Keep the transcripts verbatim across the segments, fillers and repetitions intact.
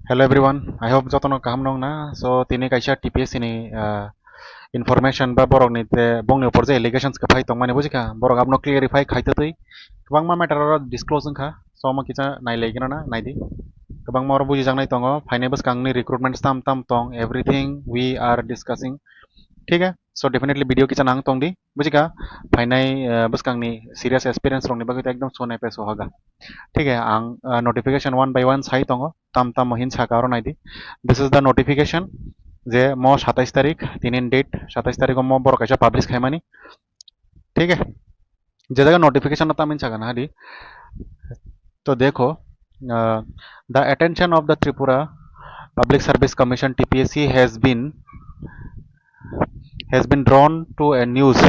Hello everyone, I hope jotono kaham nong na. So tini kaisa T P S C ni, ah, information ba borok ni te bongni upor je allegations kwphai tongmani bujikha, borok abono clarify khai twi kwbangma matter oro disclose wngkha. So omo kisa nailai gana na naidi, kwbangma oro bujijaknai tongo, phainai bwskang ni recruitment tam tam tong, everything we are discussing, thik hai? So definitely video kisa nang tong di, bujikha, phainai, ah, bwskang ni serious experience rok ni bagwi to ekdom sonai pe sohaga, thik hai? Ang, ah, notification one by one sai tongo, tam tam mo hin saka oro naidi. This is the notification je mo satais tarik, tinin date satais tarik o mo borok kaisa publish khaimani, thik hai? Je jaga notification no tamin saka na di. To dekho, uh, the attention of the Tripura Public Service Commission, T P S C, has been has been drawn to a news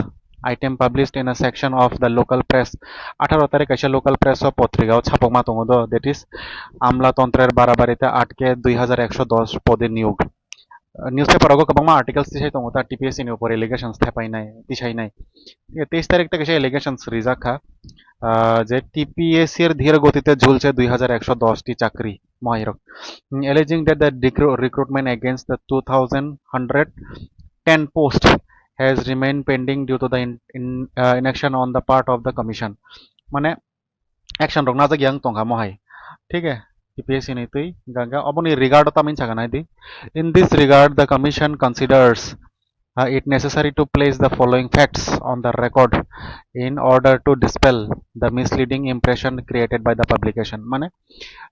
item published in a section of the local press. Atharo tarik kaisa local press o potrika o chapokma tongo do, that is Amla Tontrer Barabarite Atke dui hazar ekso dos pode niyog. Uh, newspaper rogo kwbangma articles tisai tongo ta T P S C ni upor allegations thepainai, tisainai. Thik hai, teis tarik ta kaisa allegations rijak kha, uh, je T P S C er dhir gotite jhulche dui hazar ekso dos ti chakri. Mohairok, mm, alleging that the decru-, recruitment against the two thousand hundred ten post has remained pending due to the in, in, uh, inaction on the part of the commission. Mane action rok najak yang tongkha mohai, thik hai? T P S C ni twi ganga oboni regard o tamin saka nai di. In this regard, the commission considers uh, it necessary to place the following facts on the record in order to dispel the misleading impression created by the publication. Mane,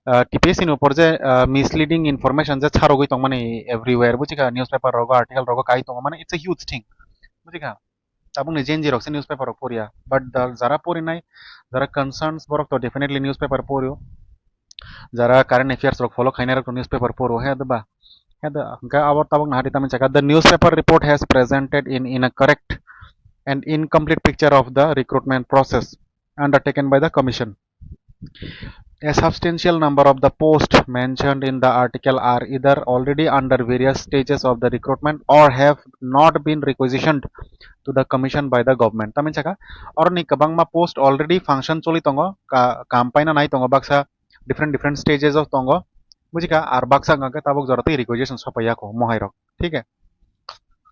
uh, T P S C ni upor je, uh, misleading information je charogwi tongmani everywhere, bujikha, newspaper rogo, article rogo kai tongo, mane it's a huge thing, bujikha. Tabukni Gen Z rok se newspaper rok poria, but the jara porinai, jara concerns borok to definitely newspaper porio. Jara current affairs rok follow khainai rok to newspaper poro he da ba? He da, hwnkhe abo tabuk nahari tamin saka, the newspaper report has presented in, in a correct and incomplete picture of the recruitment process undertaken by the commission. A substantial number of the posts mentioned in the article are either already under various stages of the recruitment or have not been requisitioned to the commission by the government. Tamin saka, oroni kwbangma post already function choli tongo, ka-, kam paina nai tongo, baksa different different stages o tongo, bujikha, ar baksa hwnkhe tabuk jora twi requisition sopai ya kho mohai rok, thik hai?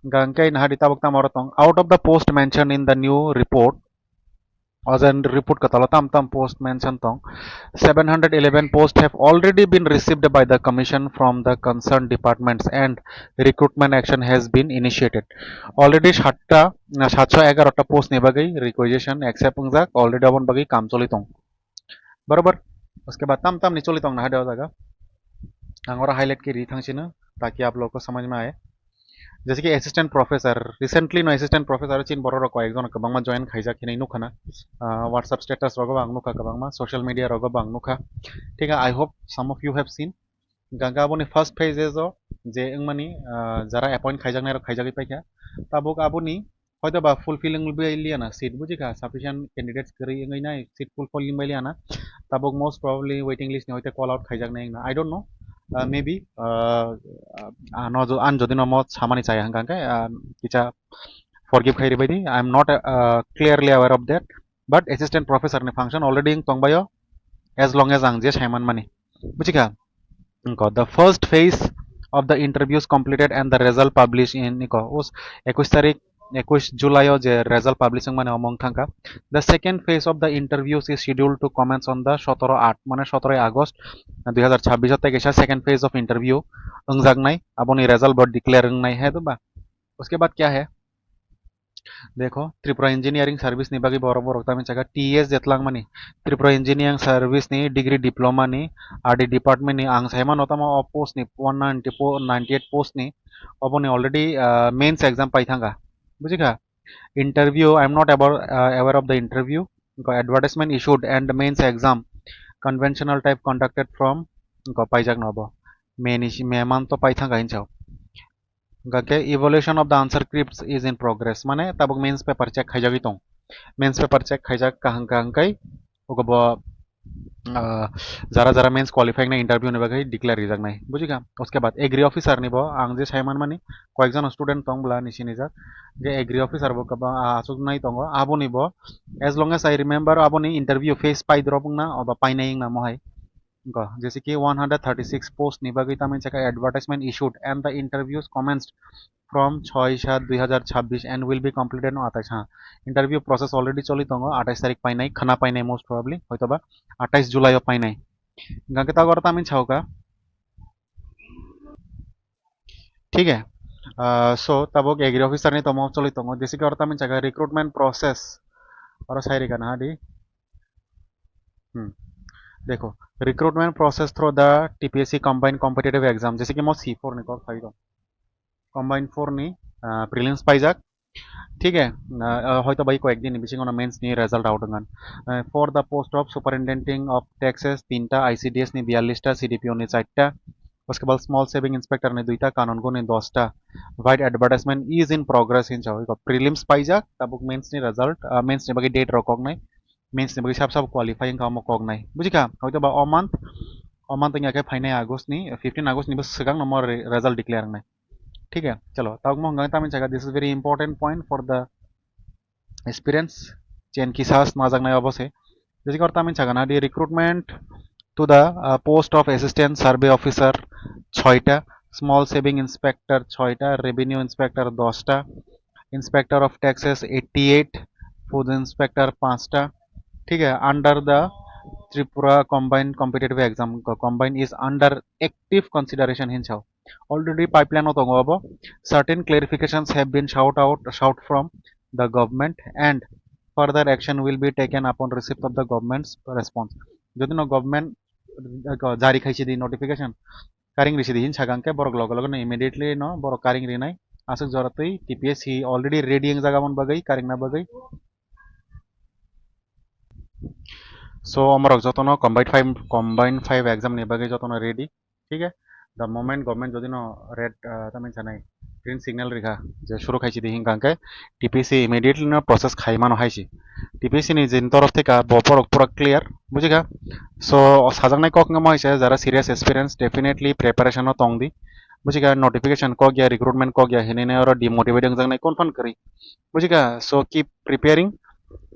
Hwnkhe nahari tabuk tamo oro tong, out of the post mentioned in the new report, o je report kwtalo tam tam post mention tong, seven hundred eleven posts have already been received by the commission from the concerned departments and recruitment action has been initiated. Already satta, satso egarota post ni bagwi requisition accept wngjak, already oboni bagwi kam choli tong. Barobar, uske baad tam tam ni choli tong na hai da o jaga. Ang oro highlight khe ri thang sino, taki aap log ko samajh mein aaye. Jaise ki assistant professor, recently no assistant professor chin borok rok koi ek jon kwbangma join khaijak hinwi nukha na. Ah, WhatsApp status rogo bo ang nukha kwbangma, social media rogo bo ang nukha. Thik hai, I hope some of you have seen. Hwnkhe aboni first phases o je wngmani, ah, jara appoint khaijaknai rok khaijagwi paikha. Tabuk aboni hoito ba fulfilling bai liya na seat, bujikha, sufficient candidates kwrwi wngwi nai seat fulfilling bai liya na. Tabuk most probably waiting list ni hoite call out khaijaknai wngna, I don't know. Ah, maybe, ah, ah, ano jo-, an jodi no mo samani chaya hwnkha hwnkhe, ah, kicha forgive khai ribai di. I am not, uh, clearly aware of that. But assistant professor ni function already wng tongbaio, as long as ang je saiman mani. Bujikha? Wngkha, the first phase of the interviews completed and the result published in, wngkha, us-, ekush tarik, ekush July o je result publish wngmani omo wng thangkha. The second phase of the interviews is scheduled to commence on the sotoro aat, mane sotoro August dui hazar chabbish o tei kaisa second phase of interview wngjaknai, aboni result bo declare wngnai hai, to ba? Uske baad kya hai? Dekho, Tripura Engineering Service ni bagwi borok, borok tamo saka T E S je twlangmani, Tripura Engineering Service ni degree diploma ni, R D department ni, ang saimano tamo o post ni one ninety-four, ninety-eight post ni, oboni already, ah, mains exam pai thangkha. Bujikha? Interview, I am not aware, ah, aware of the interview. Wngkha advertisement issued and the mains exam conventional type conducted from, wngkha paijak no obo. Main is, main man to pai thangkha hinsa. Hwnkha khe evaluation of the answer scripts is in progress, mane tabuk mains paper check khaijagwi tong. Mains paper check khaijak kaham kaham kai, ogo bo, ah, jara jara mains qualifying na interview ni bagwi declare rijaknai, bujikha? Uske baad agri officer ni bo ang je saiman mani koyekjon student tong bwla ni sinijak, je agri officer bo kwbang, ah, achuk nai tongo, aboni bo, as long as I remember, aboni interview phase pai drop wngna oba painai wngna mohai. Go, jese ki one hundred thirty-six post ni bagwi tamni saka advertisement issued and the interviews commenced from choi sat dui hazar chabbish and will be completed on atais ha. Interview process already choli tongo, atais tarik painai, khana painai most probably, hoitoba atais July o painai. Hingkha khe tabuk aro tamni saka, thik hai? Ah, so tabuk agri officer ni tomo choli tongo, jese ki aro tamni saka recruitment process, aro sai rikha na di. Hmm. Dekho, recruitment process through the T P S C combined competitive exam, jese ki mo C four ni kok phai rok. Combined four ni, ah, prelims paijak. Thik hai, ah, ah, hoito bai koyek din ni bisingo no mains ni result out wngkha. Ah, for the post of superintendent of taxes tinta, I C D S ni biyallis ta, C D P O ni char ta, uske baad small saving inspector ni duita, kanun go ni dos ta. While advertisement is in progress hinwi sao. Iko prelims paijak, tabuk mains ni result, ah, mains ni bagwi date rok koknai. Mains ni bagwi sab sab qualify wngkha omo koknai. Bujikha? Hoito ba o month, o month wngya khe phainai August ni, fifteen August ni bo swkang no mo re-, result declare wngnai. Thik hai? Chalo, tabuk mo hwnka tamni saka, this is very important point for the experience, chen ki sas majaknai obo se. Jese ki aro tamni saka na di, recruitment to the, uh, post of assistant survey officer choi ta, small saving inspector choi ta, revenue inspector dos ta, inspector of taxes eighty eight, food inspector panch ta. Thik hai, under the Tripura combined competitive exam, co-, combined is under active consideration hinwi sao. Already pipeline o tongo obo. Certain clarifications have been shout out, shout from the government and further action will be taken upon receipt of the government's response. Jodi no government, uh, jari khaisi di notification, karing risi di hinwi sakha hwnkhe borok loge loge no immediately no borok karing rinai. Aswk jora twi T P S C already ready wngjak aboni bagwi, karingna bagwi. So omorok jotono combined five, combined five exam ni bagwi jotono ready. Thik hai? The moment government jodi no red, ah, tamni sanai green signal rikha je suru khaisi di hingkha hwnkhe T P S C immediately no process khaimano haisi. T P S C ni jini torof theka bo borok pura clear, bujikha? So sajaknai kok wngma haise jara serious experience definitely preparation o tong di, bujikha? Notification kok ya, recruitment kok ya hinwi nai oro demotivate wngjaknai confirm kwrwi, bujikha? So keep preparing.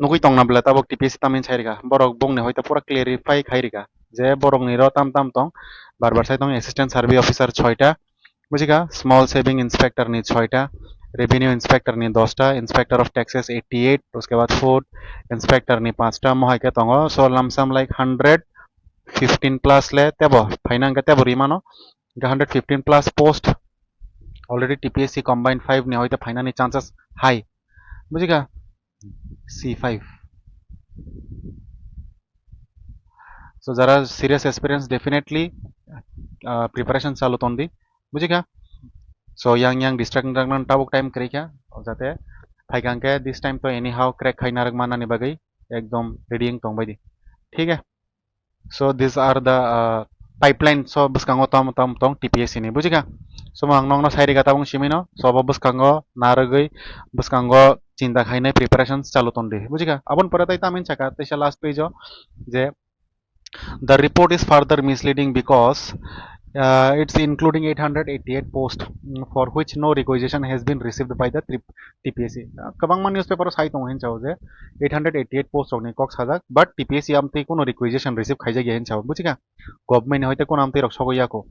Nugwi tongna bwle tabuk T P S C tamni sai rikha, borok bongni hoite pura clarify khai rikha je borokni ro tam tam tong, bar bar sai tong, assistant survey officer choi ta, bujikha? Small saving inspector ni choi ta, revenue inspector ni dos ta, inspector of taxes eighty eight, uske baad food inspector ni panch ta, mohai khe tongo. So lamsam like hundred fifteen plus le tebo phaina hwnkhe tebo rimano, hwnkhe hundred fifteen plus post already T P S C combined five ni hoite phainani chances high, bujikha? C five. So jara serious experience definitely, ah, preparation chalu tondi, bujikha? So yang yang distract wngjaknani tabuk time kwrwi kha, jate phaikha hwnkhe this time to anyhow crack khai narwk mannani bagwi ekdom ready wng tong bai di, thik hai? So these are the, uh, pipeline. So bwskango tam tam tong T P S C ni, bujikha? So ang nokno sai rikha tabuk simino, so abo bwskango narwgwi bwskango chinta khainai preparations chalu tondi, bujikha? Aboni pore tai tamni saka teisa last page o je the report is further misleading because, uh, it's including eight hundred eighty-eight post, mm, for which no requisition has been received by the trip-, T P S C. Uh, kwbangma newspaper o sai tongo hinwi sao je eight hundred eighty-eight post rokni kok sajak, but T P S C amtwi kuno requisition receive khaijak ya hinwi sao, bujikha? Government ni hoite kuno amtwi rok sogwi yako.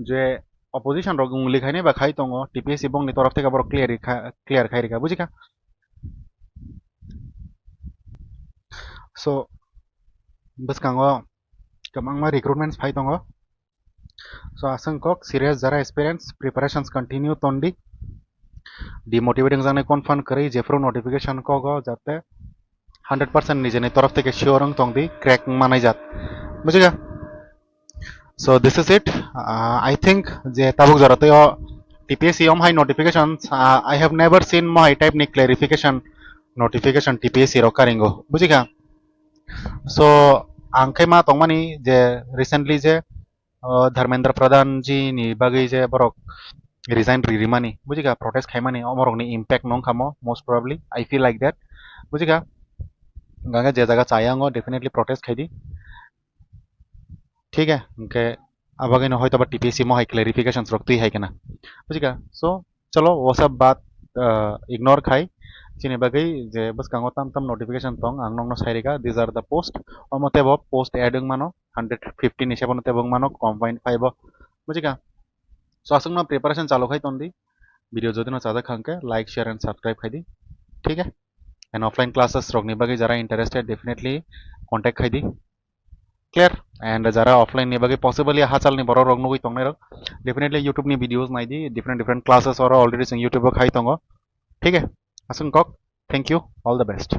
Je opposition rok wngli khainai ba khai tongo, T P S C bongni torof theke borok clear kha-, clear khai rikha, bujikha? So bwskango kwbangma recruitments phai tongo. So aswk kok serious, jara experience, preparations continue tondi. Demotivate wngjaknai confirm kwrwi, jephru notification kogo jate hundred percent nijeni torof theke sure wng tongdi, crack wng manai jat, bujikha? So this is it. Uh, I think je tabuk jora tei o T P S C om hai notification, uh, I have never seen mo hai type ni clarification notification T P S C rok karingo, bujikha? So ang khe ma tongmani je recently je, uh, Dharmendra Pradhan ji ni bagwi je borok resign ri rimani, bujikha, protest khaimani, omorokni impact nong khamo most probably, I feel like that, bujikha? Hwnkhe je jaga chaya wngo definitely protest khaidi, thik hai? Hwnkhe abagwino hoitoba T P S C mo hai clarifications rok twi hai khna, bujikha? So chalo, wasa baat, uh, ignore khai, Chini bagwi je bwskango tam tam notification tong, ang nokno sai rika, these are the post. Omo tebo post add wng mano, hundred fifty ni sebo no tebo wng mano, combined five o. Bujika? So, aswkno preparation chalu khai tondi. Video jodi no chajak kha hwnkhe like, share and subscribe khai di. Thik hai? And offline classes rokni bagwi jara interested, definitely contact khai di. Clear? And jara offline ni bagwi possibly hachalni borok rok nugwi tongnai rok, definitely YouTube ni videos nai di, different different classes oro already chwng YouTube o khai tongo. Thik hai? Aswk kok, thank you, all the best.